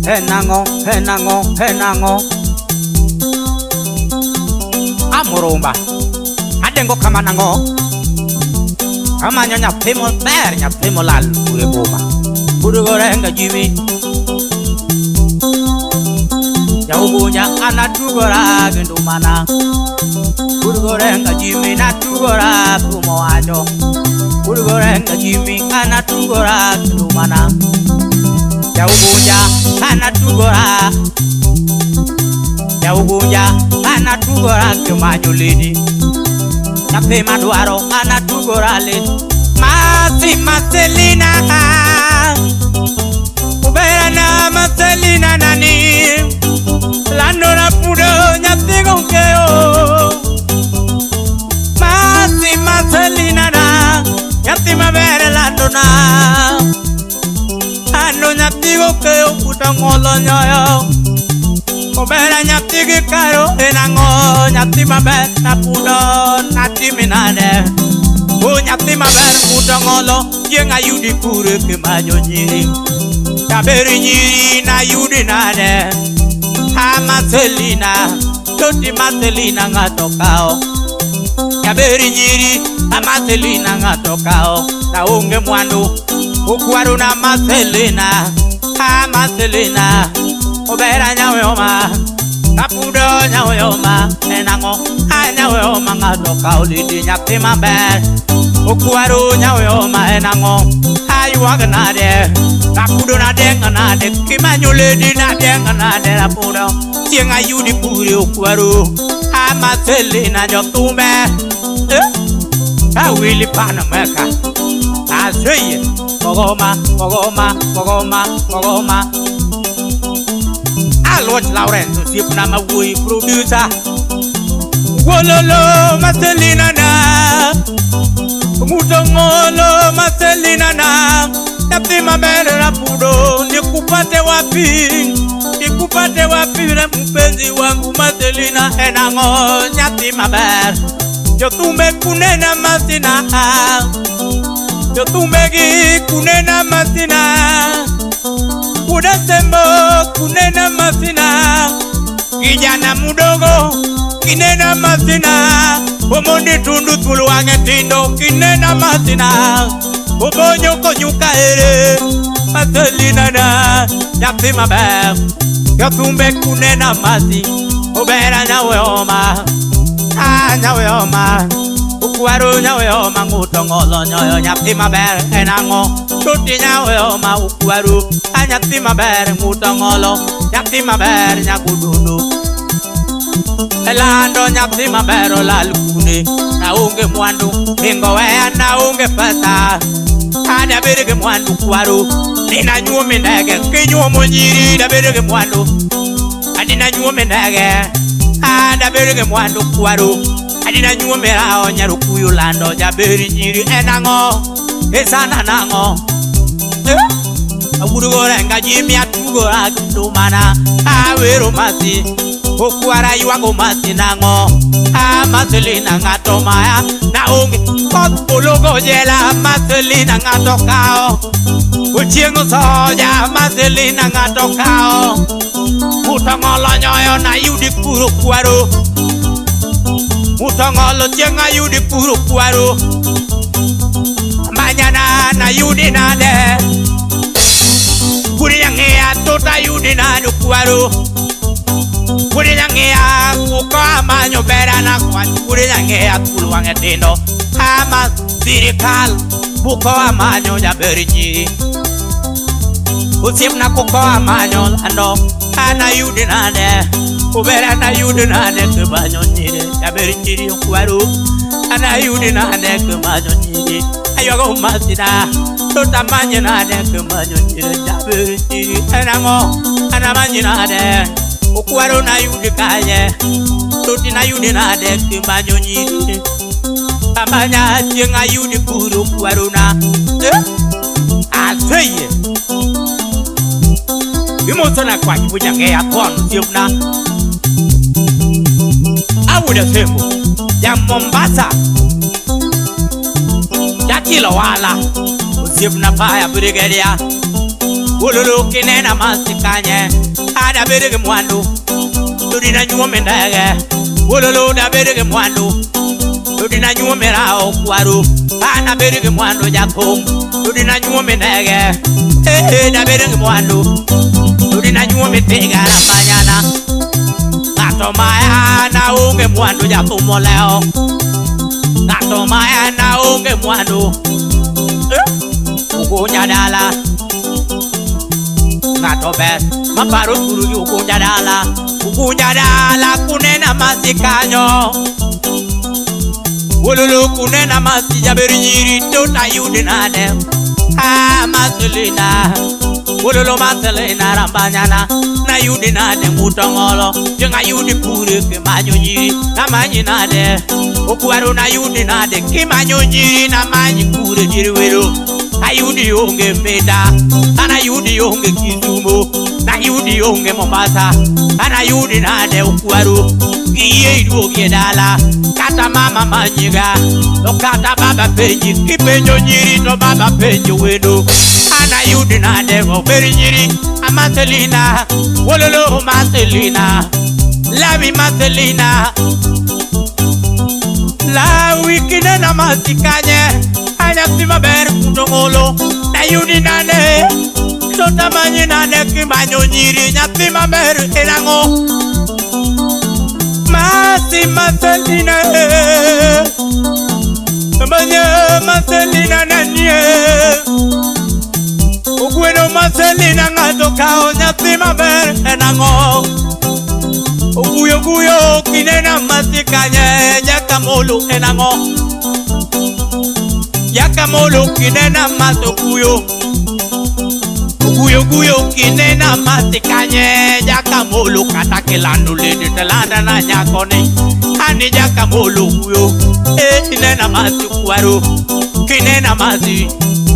En ang'o, en ang'o, en ang'o? Amurumba. Adengo kama nang'o? Amanyo nyathi maber, nyathi molal kure boma. Burugorenga Jimmy. Jaugunya anatugora gi ndumana. Burugorenga Jimmy natugora kumo wacho. Burugorenga Jimmy anatugora gi ndumana. Jaugunya anatugora. Jaugunya anatugora kimanyo lady. Nyathi madwaro anatugora lady. Masi Marcelina. Uberana Marcelina nani. Lando na pudo nyathi gonkeo. Masi Marcelina na. Nyathi maber lando na. Ando nyathi gonkeo puto ng'olo nyoyo. Obera nyathi gi karo en ang'o nyathi maber napudo natimi nade. O nyathi maber puto ng'olo chieng' ayudi kure kimanyo nyiri. Jaber nyiri nayudi nade. A Marcelina, toti Marcelina ng'ato kawo. Jaber nyiri a Marcelina ng'ato kawo. Naonge mwandu okwaro na Marcelina. A Marcelina. Obera nyaweoma, kapudo nyaweoma, en ang'o? A nyaweoma ng'ato kawo lidi nyathi maber. Okwaro nyaweoma en ang'o? Aywag nade, kapudo nadengo nade, kimanyo ledi nadengo nade rapudo. Chieng' ayudi kure okwaro, a Marcelina jothumbe. Awili pano meka, aseye, kogoma, kogoma, kogoma, kogoma. Alwach Lawrence osiepna ma wuoyi producer. Wololo Marcelina na. Ng'uto ng'olo Marcelina na. Nyathi maber rapudo nikupate wapi? Nikupate wapi na mpenzi wangu Marcelina en ang'o nyathi maber. Jothumbe kunena masina. Jothumbe gi kunena masina. Udasembo kunena masina. Kijana mudogo kinena masina. Omondi tundu thuol wang'e tindo kinena masina. Obonyo konyuka ere Marcelina na nyathi maber. Jothumbe kunena masi. Obera nyaweoma. Ah nyaweoma. Okwaro nyaweoma ng'uto ng'olo nyoyo nyathi maber en ang'o? Toti nyaweoma okwaro. A nyathi maber ng'uto ng'olo nyathi maber nyagudundo. Elando nyathi maber olal kune. Naonge mwandu ingo weya naonge pesa. Adabed gi mwandu kwaro. Nina nyuomi ndege kinyuomo nyiri dabed gi mwandu. Adina nyuomi ndege. Adabed gi mwandu kwaro. Adina nyuomi rao nyarukuyu lando jaber nyiri en ang'o? Esana nang'o? Awurugorenga Jimmy atugora gi ndumana. Awero masi. Okwara ywago masi nang'o? A Marcelina ng'ato maya. Naonge koth polo go jela Marcelina ng'ato kawo. Ochieng' soja Marcelina ng'ato kawo. Ng'uto ng'olo nyoyo nayudi kuro kwaro. Ng'uto ng'olo chieng' ayudi kuro kwaro. Manyana nayudi nade. Kuri nyang'eya tota ayudi nade kwaro. Kuri nyang'eya kuko amanyo bera na kwach. Kuri nyang'eya thuol wang'e tindo. Ama sirikal buko amanyo jaber nyiri. Osiepna kuko amanyo lando anayudi nade. Obera anayudi nade kimanyo nyiri. Jaber nyiri okwaro. Anayudi nade kimanyo nyiri. Aywago masina. Tota manye nade kimanyo nyiri. Jaber nyiri en ang'o? Anamanye nade. Okwaro nayudi kanye. Toti nayudi nade kimanyo nyiri. Amanya chieng' ayudi kuro okwaro na. Aseye. Imosona kwach bunyang'eya thon osiepna. Awuoda Sembo ja Mombasa. Jatilo wala osiepna fire brigadier. Wololo kinena masi kanye ada bedo gi mwandu to dina nyuome ndege. Wololo da bedo gi mwandu to dina nyuome rao kwaru. Ana bedo gi mwandu jathum to dina nyuome ndege. Eh da bedo gi mwandu to dina nyuome tiga ramanyana. Ng'ato ma na onge mwandu jathum oleo. Ng'ato ma na onge mwandu Ugunja dala. Ng'ato ber maparo thuru gi Ugunja dala. Ugunja dala kunena masi kanyo. Wololo kunena masi jaber nyiri to tayudi nade. Ah Marcelina. Wololo Marcelina rambanyana. Nayudi nade ngutongolo. Jenga yudi pure kimanyo nyiri namanyi nade. Okwaro nayudi nade kimanyo nyiri namanyi kure jiriwero. Ayudi onge Meda, anayudi onge Kisumu, nayudi onge Mombasa, anayudi nade Okwaro. Giye iduogi e dala, kata mama manyiga, to kata baba penji, kipenjo nyiri to baba penjo wendo. Anayudi nade oberi nyiri, Marcelina, wololo Marcelina, lavi Marcelina. La wikinena masikanye anyathi maber kundongolo nayudi nade to tamanyi nade kimanyo nyiri nyathi maber en ang'o. Masi Marcelina manye Marcelina nanie ogweno Marcelina ng'ato kao nyathi maber en ang'o. Oguyo guyo kinena masikanye jakamolo en ang'o. Jakamolo kinena masokuyo. Oguyo guyo kinena masikanye jakamolo kata kilando lady telanda na nyakoni. Ani jakamolo guyo e kinena masukwaro kinena masi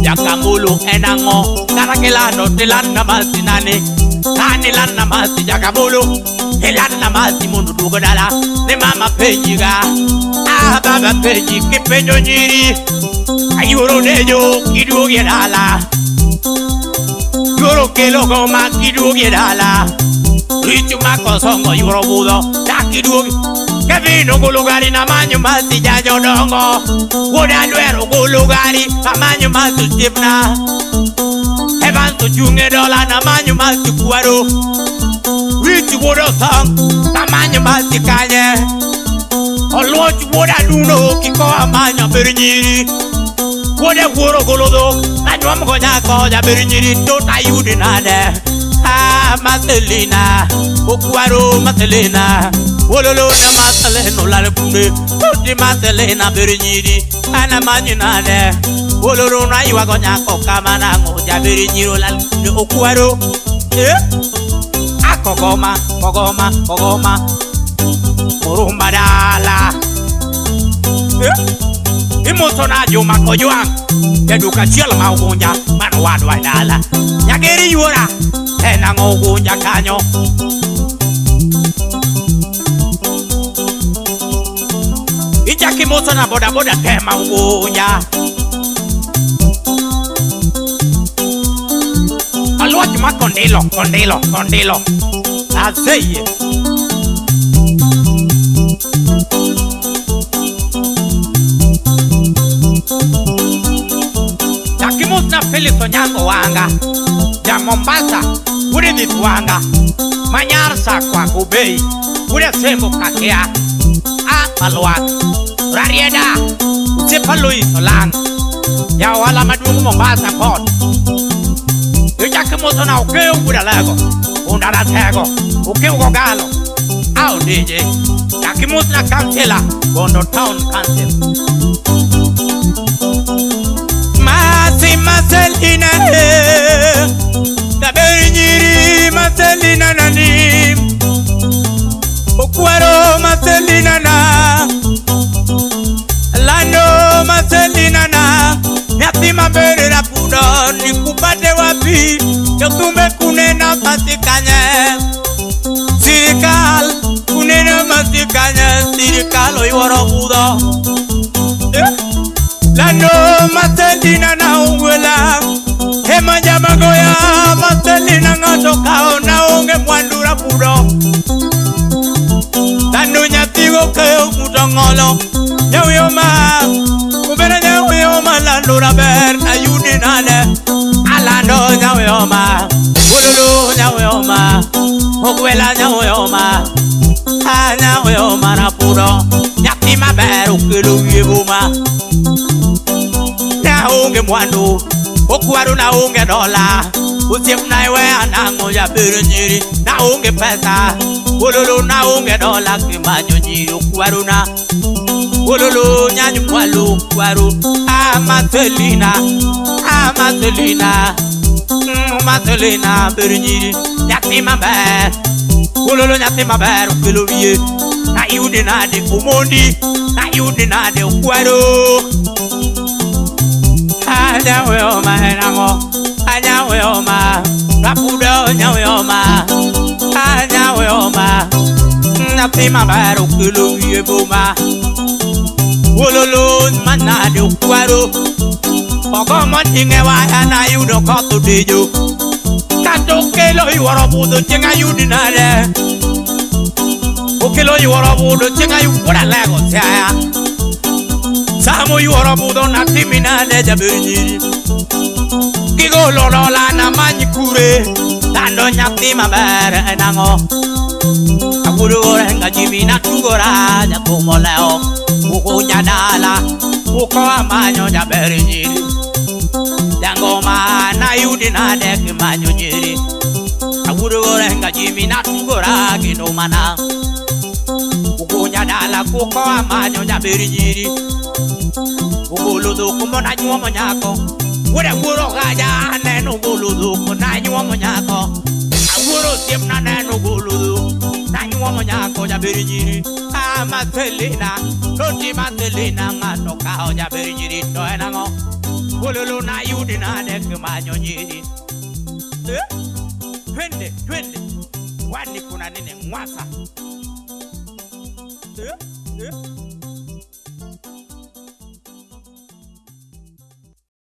jakamolo en ang'o. Kata kilando telanda masinane ani landa masi jakamolo. Elana masi mundu duogo dala ne mama penjiga. Ah baba penji kipenjo nyiri ayuoro nejo kiduogi e dala. Yuoro kelo goma kiduogi e dala. Richo makosongo yuoro budho dak kiduogi. Kevin ogolo gari namanyo masi jajodongo. Wuod Alwero ogolo gari amanyo masi osiepna. Evans ochung' e dola namanyo masi kwaro. Rich wuod Osong amanyo masi kanye. Oluoch wuod Aduno kiko amanyo ber nyiri. Wuode wuoro ogolo dhok nanyuom go nyako jaber nyiri to tayudi nade. Ah Marcelina Okwaro Marcelina. Wololo na Marcelina olal kunde toti Marcelina ber nyiri anamanyi nade. Wololo naywago nyako kama nang'o jaber nyiri olal kunde Okwaro. Eh? Kogoma, kogoma, kogoma Murumba dala. Imoso na Juma Kojwang' jaduka achiel ma Ugunja mano wadwa e dala. Nyageri yuora en ang'o Ugunja kanyo. Ichako imoso na bodaboda te ma Ugunja. Aluoch ma kondilo, kondilo, kondilo. Aseye. Chakimusna Felix Onyango Wanga ja Mombasa wude Wanga Manyar Sakwa Gubei wude Sembo Kakea A Malwak Rarieda Uchepa Louis Olang ja ohala maduong' Mombasa Port. Ichakimoso na Okeyo wuod Alego Undaratego Okeyo Gogalo Ao DJ. Chakimosna Kansela Bondo Town Council. Masi Marcelina Daber nyiri Marcelina nani. Okwaro Marcelina na Lando Marcelina na nyathi maber rapudo nikupate wapi jothumbe kunena masikanye. Sirikal kunena masikanye sirikal oyuoro budho. Lando Marcelina na ugwela Hema jamagoya Marcelina. Maselina ng'ato kawo naonge mwandu rapudo. Tando nyathigo keyo muto ng'olo. Nyawiyo ma ubere nyawiyo ma lando raber nayudi nade. Alando nyawiyo ma ululu nyawiyo ma ogwela nyawiyo ma nyawiyo ma rapudo. Nyathi maber okelo wiye boma. Naonge mwandu okwaru naonge dola. Osiepna iweya nang'o jaber nyiri naonge pesa. Ololo naonge dola kimanyo nyiri okwaruna. Ololo nyanyu mwalo okwaru. Amaselina, Amaselina, Maselina ber nyiri nyathi maber. Ololo nyathi maber okelo wiye. Nayudi nade omondi, nayudi nade okwaru. Anyaweyo ma en ang'o? Anyaweyo ma rapudo nyaweyo ma. Anyaweyo ma nyathi maber okelo wiye boma. Ololo manade okwaru. Ogomo ting'e waya nayudo koth odejo. Kata okelo yuoro budho chieng' ayudi nade. Okelo yuoro budho chieng' ayudi wuod Alego Siaya. Samo yuoro budho natimi nade jaber nyiri. Gigolo dola namany kure. Tando nyathi maber en ang'o? Awuodo gorenga Jimmy natugora jathum olewo. Uko nyadala uko amanyo jaber nyiri. Jangoma nayudi nade kimanyo nyiri. Awuodo gorenga Jimmy natugora ginomana. Uko nyadala kuko amanyo jaber nyiri. Ogolo dhok mona nyuomo nyako. Wuoda wuoro gaja aneno ogolo dhok nanyuomo nyako. Awuoro osiepna neno ogolo dhok nanyuomo nyako jaber nyiri. Amaselina, toti Maselina ng'ato kawo jaber nyiri to en ang'o? Ololo nayudi nade kimanyo nyiri. Twende, twende. Wani kuna nini mwasa?